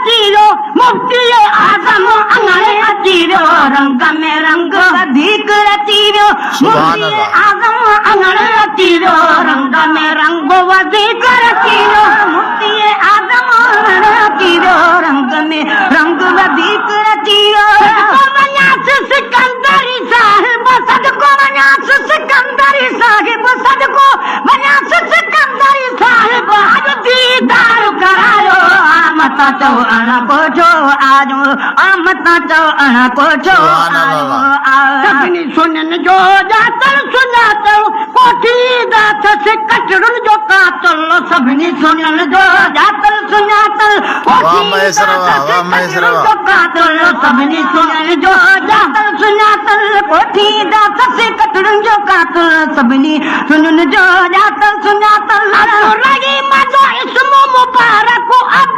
اچي ويو، مفتي اعظم اڱڻ اچي ويو، رنگ ۾ رنگ وڌيڪ رچي ويو، سبحان مفتي الله. اعظم اڱڻ اچي ويو، رنگ ۾ رنگ وڌيڪ رچي ويو، مفتي اعظم اڱڻ اچي ويو، رنگ ۾ رنگ وڌيڪ رچي ويو. صدقو وڃانس سڪندري صاحب، صدقو وڃانس سڪندري صاحب، صدقو وڃانس سڪندري صاحب، اڄ ديدار ڪرايو، آمد تان چئو اڻ ڪوٺو آيو، آمد تان چئو اڻ ڪوٺو سبحان آيو. الله. سڀني سنين جو ڄاتل سڃاتل، ڪوٺي داٿس ڪچڙن جو قاتل، سڀني سنين جو ڄاتل سڃاتل، واهه ڪوٺي مهيسر واهه، داٿس واهه مهيسر ڪچڙن واهه. جو قاتل، سڀني سنين جو ڄاتل سڃاتل، ڪوٺي داٿس ڪچڙن جو قاتل، سڀني سنين جو ڄاتل سڃاتل. عبدالرحيم جو اسم مبارڪ.